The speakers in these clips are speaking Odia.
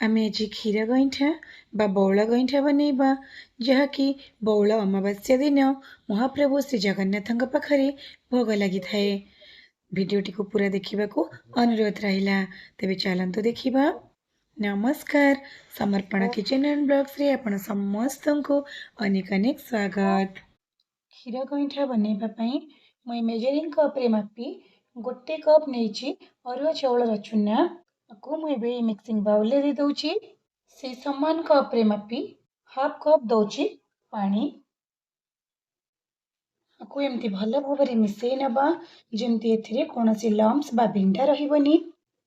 ଆମେ ଆଜି କ୍ଷୀର ଗଇଁଠା ବା ବଉଳ ଗଇଁଠା ବନେଇବା, ଯାହାକି ବଉଳ ଅମାବାସ୍ୟା ଦିନ ମହାପ୍ରଭୁ ଶ୍ରୀ ଜଗନ୍ନାଥଙ୍କ ପାଖରେ ଭୋଗ ଲାଗିଥାଏ। ଭିଡ଼ିଓଟିକୁ ପୁରା ଦେଖିବାକୁ ଅନୁରୋଧ ରହିଲା। ତେବେ ଚାଲନ୍ତୁ ଦେଖିବା। ନମସ୍କାର, ସମର୍ପଣ କିଚେନ୍ ଆଣ୍ଡ ବ୍ଲଗ୍ସରେ ଆପଣ ସମସ୍ତଙ୍କୁ ଅନେକ ଅନେକ ସ୍ୱାଗତ। କ୍ଷୀର ଗଇଁଠା ବନେଇବା ପାଇଁ ମୁଁ ଏ ମେଜରିଂ କପ୍ରେ ମାପି 1 କପ୍ ନେଇଛି ଅରୁଆ ଚାଉଳର ଚୁନା। ଆକୁ ମୁଁ ଏବେ ମିକ୍ସିଂ ବାଉଲରେ ଦେଇଦେଉଛି। ସେଇ ସମାନ କପ୍ରେ ମାପି ହାଫ୍ କପ୍ ଦେଉଛି ପାଣି। ଆକୁ ଏମିତି ଭଲ ଭାବରେ ମିଶାଇ ନେବା, ଯେମିତି ଏଥିରେ କୌଣସି ଲମ୍ପସ୍ ବା ବିଣ୍ଡା ରହିବନି।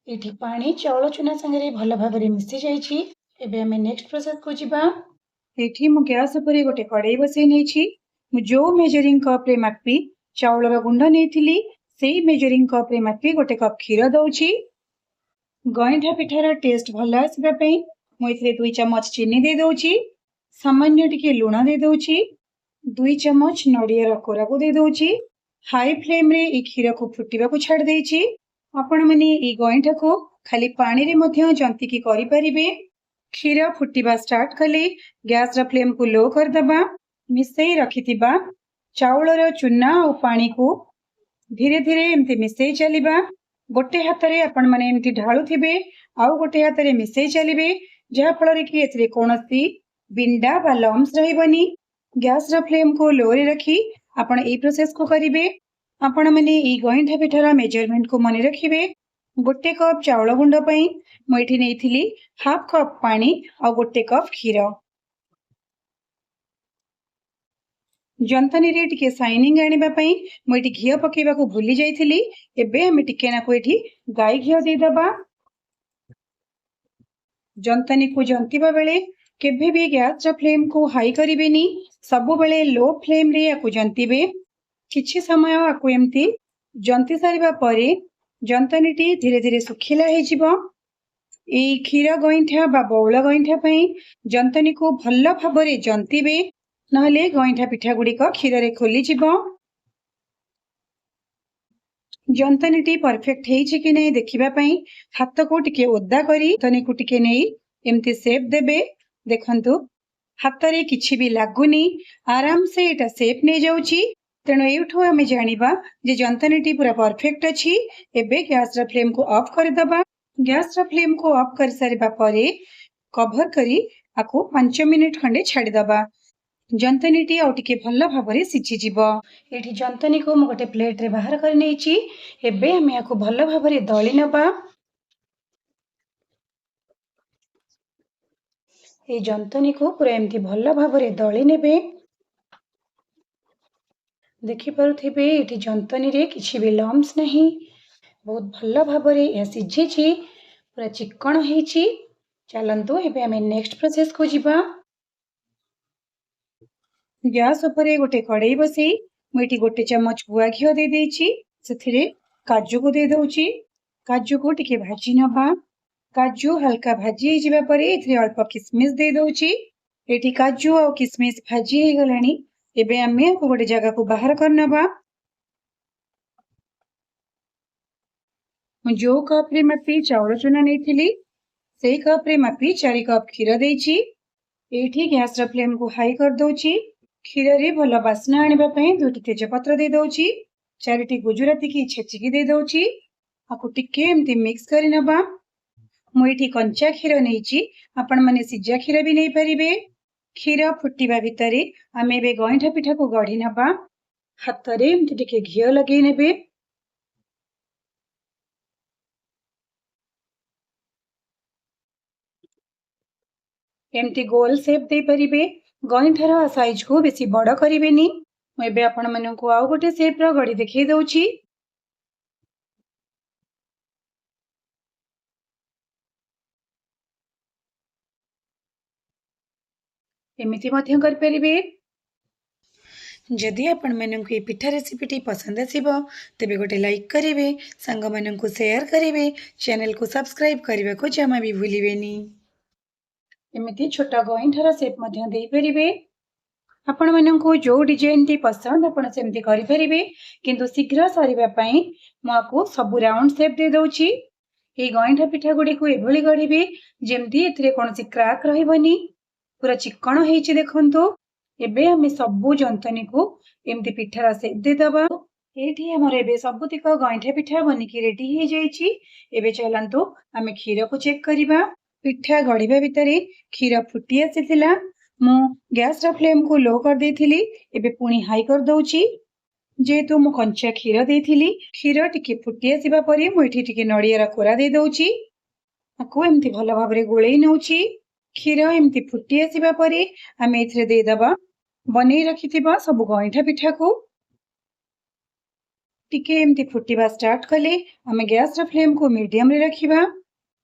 ଏଠି ପାଣି ଚାଉଳ ଚୁନା ସାଙ୍ଗରେ ଭଲ ଭାବରେ ମିଶି ଯାଇଛି। ଏବେ ଆମେ ନେକ୍ସଟ ପ୍ରୋସେସକୁ ଯିବା। ଏଠି ମୁଁ ଗ୍ୟାସ୍ ଉପରେ ଗୋଟେ କଡ଼େଇ ବସେଇ ନେଇଛି। ମୁଁ ଯେଉଁ ମେଜରିଂ କପ୍ରେ ମାପି ଚାଉଳର ଗୁଣ୍ଡ ନେଇଥିଲି, ସେଇ ମେଜରିଂ କପ୍ରେ ମାପି 1 କପ୍ କ୍ଷୀର ଦେଉଛି। ଗଇଁଠା ପିଠାର ଟେଷ୍ଟ ଭଲ ଆସିବା ପାଇଁ ମୁଁ ଏଥିରେ 2 ଚାମଚ ଚିନି ଦେଇଦେଉଛି, ସାମାନ୍ୟ ଟିକେ ଲୁଣ ଦେଇଦେଉଛି, 2 ଚାମଚ ନଡ଼ିଆର କୋରାକୁ ଦେଇଦେଉଛି। ହାଇ ଫ୍ଲେମ୍ରେ ଏଇ କ୍ଷୀରକୁ ଫୁଟିବାକୁ ଛାଡ଼ି ଦେଇଛି। ଆପଣମାନେ ଏଇ ଗଇଁଠାକୁ ଖାଲି ପାଣିରେ ମଧ୍ୟ ଜନ୍ତିକି କରିପାରିବେ। କ୍ଷୀର ଫୁଟିବା ଷ୍ଟାର୍ଟ କଲେ ଗ୍ୟାସ୍ର ଫ୍ଲେମ୍କୁ ଲୋ କରିଦେବା। ମିଶେଇ ରଖିଥିବା ଚାଉଳର ଚୁନା ଆଉ ପାଣିକୁ ଧୀରେ ଧୀରେ ଏମିତି ମିଶେଇ ଚାଲିବା। ଗୋଟେ ହାତରେ ଆପଣମାନେ ଏମିତି ଢାଳୁଥିବେ, ଆଉ ଗୋଟେ ହାତରେ ମିଶେଇ ଚାଲିବେ, ଯାହାଫଳରେ କି ଏଥିରେ କୌଣସି ବିଣ୍ଡା ବା ଲମ୍ସ ରହିବନି। ଗ୍ୟାସ୍ର ଫ୍ଲେମ୍କୁ ଲୋରେ ରଖି ଆପଣ ଏଇ ପ୍ରୋସେସ୍କୁ କରିବେ। ଆପଣମାନେ ଏଇ ଗଇଁଠା ପିଠାର ମେଜରମେଣ୍ଟକୁ ମନେ ରଖିବେ। 1 କପ୍ ଚାଉଳ ଗୁଣ୍ଡ ପାଇଁ ମୁଁ ଏଠି ନେଇଥିଲି ହାଫ୍ କପ୍ ପାଣି ଆଉ 1 କପ୍ କ୍ଷୀର। ଜନ୍ତନୀରେ ଟିକେ ସାଇନିଂ ଆଣିବା ପାଇଁ ମୁଁ ଏଠି ଘିଅ ପକେଇବାକୁ ଭୁଲି ଯାଇଥିଲି। ଏବେ ଆମେ ଟିକେ ନାକୁ ଏଠି ଗାଈ ଘିଅ ଦେଇଦେବା। ଜନ୍ତନୀକୁ ଜନ୍ତିବା ବେଳେ କେବେ ବି ଗ୍ୟାସ୍ର ଫ୍ଲେମ୍କୁ ହାଇ କରିବେନି, ସବୁବେଳେ ଲୋ ଫ୍ଲେମ୍ରେ ୟାକୁ ଜନ୍ତିବେ। କିଛି ସମୟ ଆକୁ ଏମିତି ଜନ୍ତି ସାରିବା ପରେ ଜନ୍ତନୀଟି ଧୀରେ ଧୀରେ ଶୁଖିଲା ହେଇଯିବ। ଏଇ କ୍ଷୀର ଗଇଁଠା ବା ବଉଳ ଗଇଁଠା ପାଇଁ ଜନ୍ତନୀକୁ ଭଲ ଭାବରେ ଜନ୍ତିବେ, ନହେଲେ ଗଇଁଠା ପିଠା ଗୁଡ଼ିକ କ୍ଷୀରରେ ଖୋଲିଯିବ। ଜନ୍ତନୀଟି ପରଫେକ୍ଟ ହେଇଛି କି ନାହିଁ ଦେଖିବା ପାଇଁ ହାତକୁ ଟିକେ ଓଦା କରି ଜନ୍ତନୀକୁ ଟିକେ ନେଇ ଏମିତି ସେପ୍ ଦେବେ। ଦେଖନ୍ତୁ, ହାତରେ କିଛି ବି ଲାଗୁନି, ଆରାମସେ ଏଇଟା ସେପ୍ ନେଇଯାଉଛି। ତେଣୁ ଏଇଠୁ ଆମେ ଜାଣିବା ଯେ ଜନ୍ତନୀଟି ପୁରା ପରଫେକ୍ଟ ଅଛି। ଏବେ ଗ୍ୟାସ୍ର ଫ୍ଲେମ୍କୁ ଅଫ୍ କରିଦେବା। ଗ୍ୟାସ୍ର ଫ୍ଲେମ୍କୁ ଅଫ୍ କରିସାରିବା ପରେ କଭର କରି ଆକୁ 5 ମିନିଟ୍ ଖଣ୍ଡେ ଛାଡ଼ିଦେବା। ଜନ୍ତନୀଟି ଆଉ ଟିକେ ଭଲ ଭାବରେ ସିଝିଯିବ। ଏଠି ଜନ୍ତନୀକୁ ମୁଁ ଗୋଟେ ପ୍ଲେଟ୍ରେ ବାହାର କରି ନେଇଛି। ଏବେ ଆମେ ୟାକୁ ଭଲ ଭାବରେ ଦଳି ନେବା। ଏଇ ଜନ୍ତନୀକୁ ପୁରା ଏମିତି ଭଲ ଭାବରେ ଦଳି ନେବେ। ଦେଖିପାରୁଥିବେ ଏଠି ଜନ୍ତନୀରେ କିଛି ବି ଲମ୍ସ ନାହିଁ, ବହୁତ ଭଲ ଭାବରେ ଏହା ସିଝିଛି, ପୁରା ଚିକ୍କଣ ହେଇଛି। ଚାଲନ୍ତୁ ଏବେ ଆମେ ନେକ୍ସଟ ପ୍ରୋସେସକୁ ଯିବା। ଗ୍ୟାସ୍ ଉପରେ ଗୋଟେ କଡ଼େଇ ବସେଇ ମୁଁ ଏଠି 1 ଚାମଚ ଗୁଆ ଘିଅ ଦେଇଦେଇଛି। ସେଥିରେ କାଜୁକୁ ଦେଇଦେଉଛି। କାଜୁକୁ ଟିକେ ଭାଜି ନେବା। କାଜୁ ହାଲକା ଭାଜି ହେଇଯିବା ପରେ ଏଥିରେ ଅଳ୍ପ କିସମିସ୍ ଦେଇଦେଉଛି। ଏଠି କାଜୁ ଆଉ କିସମିସ୍ ଭାଜି ହେଇଗଲାଣି। ଏବେ ଆମେ ଆକୁ ଗୋଟେ ଜାଗାକୁ ବାହାର କରିନେବା। ମୁଁ ଯେଉଁ କପ୍ରେ ମାପି ଚାଉଳ ଚୁନା ନେଇଥିଲି, ସେଇ କପ୍ରେ ମାପି 4 କପ୍ କ୍ଷୀର ଦେଇଛି। ଏଇଠି ଗ୍ୟାସ୍ର ଫ୍ଲେମ୍କୁ ହାଇ କରିଦେଉଛି। କ୍ଷୀରରେ ଭଲ ବାସ୍ନା ଆଣିବା ପାଇଁ 2ଟି ତେଜପତ୍ର ଦେଇଦେଉଛି, 4ଟି ଗୁଜୁରାତିକି ଛେଚିକି ଦେଇଦେଉଛି। ଆକୁ ଟିକେ ଏମିତି ମିକ୍ସ କରିନେବା। ମୁଁ ଏଠି କଞ୍ଚା କ୍ଷୀର ନେଇଛି, ଆପଣମାନେ ସିଝା କ୍ଷୀର ବି ନେଇପାରିବେ। କ୍ଷୀର ଫୁଟିବା ଭିତରେ ଆମେ ଏବେ ଗଇଁଠା ପିଠାକୁ ଗଢ଼ି ନେବା। ହାତରେ ଏମିତି ଟିକେ ଘିଅ ଲଗେଇ ନେବେ। ଏମିତି ଗୋଲ ସେପ୍ ଦେଇପାରିବେ। ଗଇଁଠାର ସାଇଜକୁ ବେଶୀ ବଡ଼ କରିବେନି। ମୁଁ ଏବେ ଆପଣମାନଙ୍କୁ ଆଉ ଗୋଟେ ସେପ୍ର ଗଢ଼ି ଦେଖେଇ ଦେଉଛି। ଏମିତି ମଧ୍ୟ କରିପାରିବେ। ଯଦି ଆପଣମାନଙ୍କୁ ଏଇ ପିଠା ରେସିପିଟି ପସନ୍ଦ ଆସିବ, ତେବେ ଗୋଟେ ଲାଇକ୍ କରିବେ, ସାଙ୍ଗମାନଙ୍କୁ ସେୟାର କରିବେ, ଚ୍ୟାନେଲକୁ ସବସ୍କ୍ରାଇବ୍ କରିବାକୁ ଜମା ବି ଭୁଲିବେନି। ଏମିତି ଛୋଟ ଗଇଁଠାର ସେପ୍ ମଧ୍ୟ ଦେଇପାରିବେ। ଆପଣମାନଙ୍କୁ ଯେଉଁ ଡିଜାଇନଟି ପସନ୍ଦ ଆପଣ ସେମିତି କରିପାରିବେ, କିନ୍ତୁ ଶୀଘ୍ର ସରିବା ପାଇଁ ମୁଁ ଆକୁ ସବୁ ରାଉଣ୍ଡ ସେପ୍ ଦେଇଦେଉଛି। ଏଇ ଗଇଁଠା ପିଠା ଗୁଡ଼ିକୁ ଏଭଳି ଗଢ଼ିବେ ଯେମିତି ଏଥିରେ କୌଣସି କ୍ରାକ୍ ରହିବନି। ପୁରା ଚିକ୍କଣ ହେଇଛି ଦେଖନ୍ତୁ। ଏବେ ଆମେ ସବୁ ଯନ୍ତନୀକୁ ଏମିତି ପିଠାର ସେପ୍ ଦେଇଦେବା। ଏଇଠି ଆମର ଏବେ ସବୁତିକ ଗଇଁଠା ପିଠା ବନିକି ରେଡି ହେଇଯାଇଛି। ଏବେ ଚାଲନ୍ତୁ ଆମେ କ୍ଷୀରକୁ ଚେକ୍ କରିବା। ପିଠା ଗଢ଼ିବା ଭିତରେ କ୍ଷୀର ଫୁଟି ଆସିଥିଲା। ମୁଁ ଗ୍ୟାସର ଫ୍ଲେମକୁ ଲୋ କରିଦେଇଥିଲି, ଏବେ ପୁଣି ହାଇ କରିଦେଉଛି। ଯେହେତୁ ମୁଁ କଞ୍ଚା କ୍ଷୀର ଦେଇଥିଲି, କ୍ଷୀର ଟିକେ ଫୁଟି ଆସିବା ପରେ ମୁଁ ଏଠି ଟିକେ ନଡ଼ିଆର କୋରା ଦେଇଦେଉଛି। ତାକୁ ଏମିତି ଭଲ ଭାବରେ ଗୋଳେଇ ନେଉଛି। କ୍ଷୀର ଏମିତି ଫୁଟି ଆସିବା ପରେ ଆମେ ଏଥିରେ ଦେଇଦେବା ବନେଇ ରଖିଥିବା ସବୁ ଗଇଁଠା ପିଠାକୁ। ଟିକେ ଏମିତି ଫୁଟିବା ଷ୍ଟାର୍ଟ କଲେ ଆମେ ଗ୍ୟାସର ଫ୍ଲେମକୁ ମିଡ଼ିୟମରେ ରଖିବା।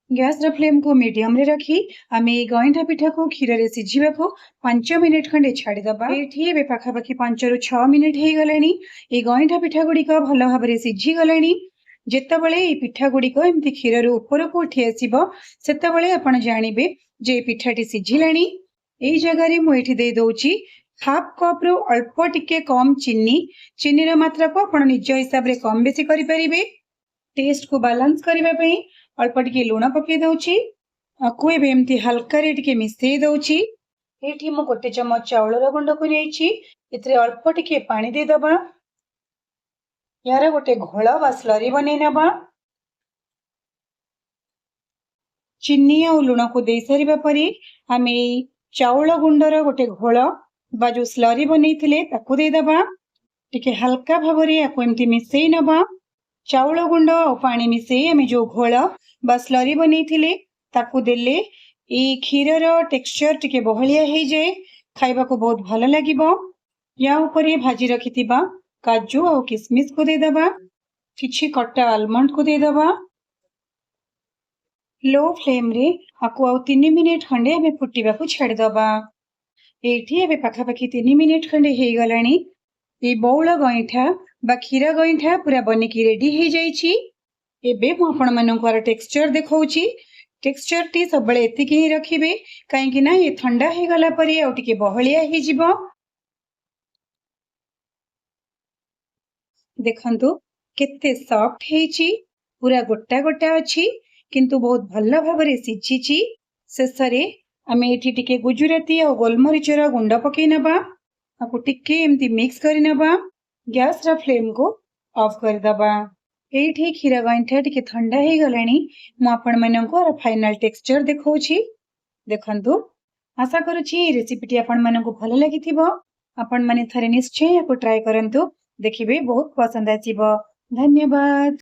ଗ୍ୟାସର ଫ୍ଲେମକୁ ମିଡ଼ିୟମରେ ରଖି ଆମେ ଏଇ ଗଇଁଠା ପିଠାକୁ କ୍ଷୀରରେ ସିଝିବାକୁ 5 ମିନିଟ୍ ଖଣ୍ଡେ ଛାଡ଼ିଦେବା। ଏଇଠି ଏବେ ପାଖାପାଖି 5ରୁ 6 ମିନିଟ୍ ହେଇଗଲାଣି। ଏଇ ଗଇଁଠା ପିଠା ଗୁଡ଼ିକ ଭଲ ଭାବରେ ସିଝିଗଲାଣି। ଯେତେବେଳେ ଏଇ ପିଠା ଗୁଡ଼ିକ ଏମିତି କ୍ଷୀରରୁ ଉପରକୁ ଉଠି ଆସିବ, ସେତେବେଳେ ଆପଣ ଜାଣିବେ ଯେ ଏ ପିଠାଟି ସିଝିଲାଣି। ଏଇ ଜାଗାରେ ମୁଁ ଏଇଠି ଦେଇଦେଉଛି ହାଫ୍ କପ୍ରୁ ଅଳ୍ପ ଟିକେ କମ୍ ଚିନି। ଚିନିର ମାତ୍ରାକୁ ଆପଣ ନିଜ ହିସାବରେ କମ୍ ବେଶୀ କରିପାରିବେ। ଟେଷ୍ଟକୁ ବାଲାନ୍ସ କରିବା ପାଇଁ ଅଳ୍ପ ଟିକେ ଲୁଣ ପକେଇ ଦଉଛି। ଆକୁ ଏବେ ଏମିତି ହାଲକାରେ ଟିକେ ମିଶେଇ ଦଉଛି। ଏଇଠି ମୁଁ 1 ଚାମଚ ଚାଉଳର ଗୁଣ୍ଡକୁ ନେଇଛି। ଏଥିରେ ଅଳ୍ପ ଟିକେ ପାଣି ଦେଇଦେବା। ଏହାର ଗୋଟେ ଘୋଳ ବା ସ୍ଲରି ବନେଇ ନେବା। ଚିନି ଆଉ ଲୁଣକୁ ଦେଇସାରିବା ପରେ ଆମେ ଏଇ ଚାଉଳ ଗୁଣ୍ଡର ଗୋଟେ ଘୋଳ ବା ଯୋଉ ସ୍ଲରି ବନେଇଥିଲେ ତାକୁ ଦେଇଦେବା। ଟିକେ ହାଲକା ଭାବରେ ୟାକୁ ଏମିତି ମିଶେଇ ନେବା। ଚାଉଳ ଗୁଣ୍ଡ ଆଉ ପାଣି ମିଶେଇ ଆମେ ଯୋଉ ଘୋଳ ବା ସ୍ଲରି ବନେଇଥିଲେ ତାକୁ ଦେଲେ ଏଇ କ୍ଷୀରର ଟେକ୍ସଚର ଟିକେ ବହଳିଆ ହେଇଯାଏ, ଖାଇବାକୁ ବହୁତ ଭଲ ଲାଗିବ। ୟା ଉପରେ ଭାଜି ରଖିଥିବା କାଜୁ ଆଉ କିସମିସକୁ ଦେଇଦେବା। କିଛି କଟା ଆଲମଣ୍ଡକୁ ଦେଇଦେବା। ଲୋ ଫ୍ଲେମରେ ଆକୁ ଆଉ 3 ମିନିଟ୍ ଖଣ୍ଡେ ଆମେ ଫୁଟିବାକୁ ଛାଡ଼ିଦେବା। ଏଇଠି ଏବେ ପାଖାପାଖି 3 ମିନିଟ୍ ଖଣ୍ଡେ ହେଇଗଲାଣି। ଏଇ ବଉଳ ଗଇଁଠା ବା କ୍ଷୀର ଗଇଁଠା ପୁରା ବନିକି ରେଡି ହେଇଯାଇଛି। ଏବେ ମୁଁ ଆପଣମାନଙ୍କୁ ଆର ଟେକ୍ସଚର ଦେଖାଉଛି। ଟେକ୍ସଚରଟି ସବୁବେଳେ ଏତିକି ହିଁ ରଖିବେ, କାହିଁକି ନା ଇଏ ଥଣ୍ଡା ହେଇଗଲା ପରେ ଆଉ ଟିକେ ବହଳିଆ ହେଇଯିବ। ଦେଖନ୍ତୁ କେତେ ସଫ୍ଟ ହେଇଛି, ପୁରା ଗୋଟା ଗୋଟା ଅଛି, କିନ୍ତୁ ବହୁତ ଭଲ ଭାବରେ ସିଝିଛି। ଶେଷରେ ଆମେ ଏଠି ଟିକେ ଗୁଜୁରାତି ଆଉ ଗୋଲମରିଚର ଗୁଣ୍ଡ ପକେଇ ନେବା। ତାକୁ ଟିକେ ଏମିତି ମିକ୍ସ କରିନେବା। ଗ୍ୟାସର ଫ୍ଲେମକୁ ଅଫ୍ କରିଦେବା। ଏଇଠି କ୍ଷୀର ଗଇଁଠା ଟିକେ ଥଣ୍ଡା ହେଇଗଲାଣି। ମୁଁ ଆପଣମାନଙ୍କୁ ଆର ଫାଇନାଲ ଟେକ୍ସଚର ଦେଖାଉଛି। ଦେଖନ୍ତୁ, ଆଶା କରୁଛି ଏଇ ରେସିପିଟି ଆପଣମାନଙ୍କୁ ଭଲ ଲାଗିଥିବ। ଆପଣମାନେ ଥରେ ନିଶ୍ଚୟ ୟାକୁ ଟ୍ରାଏ କରନ୍ତୁ, ଦେଖିବେ ବହୁତ ପସନ୍ଦ ଆସିବ। ଧନ୍ୟବାଦ।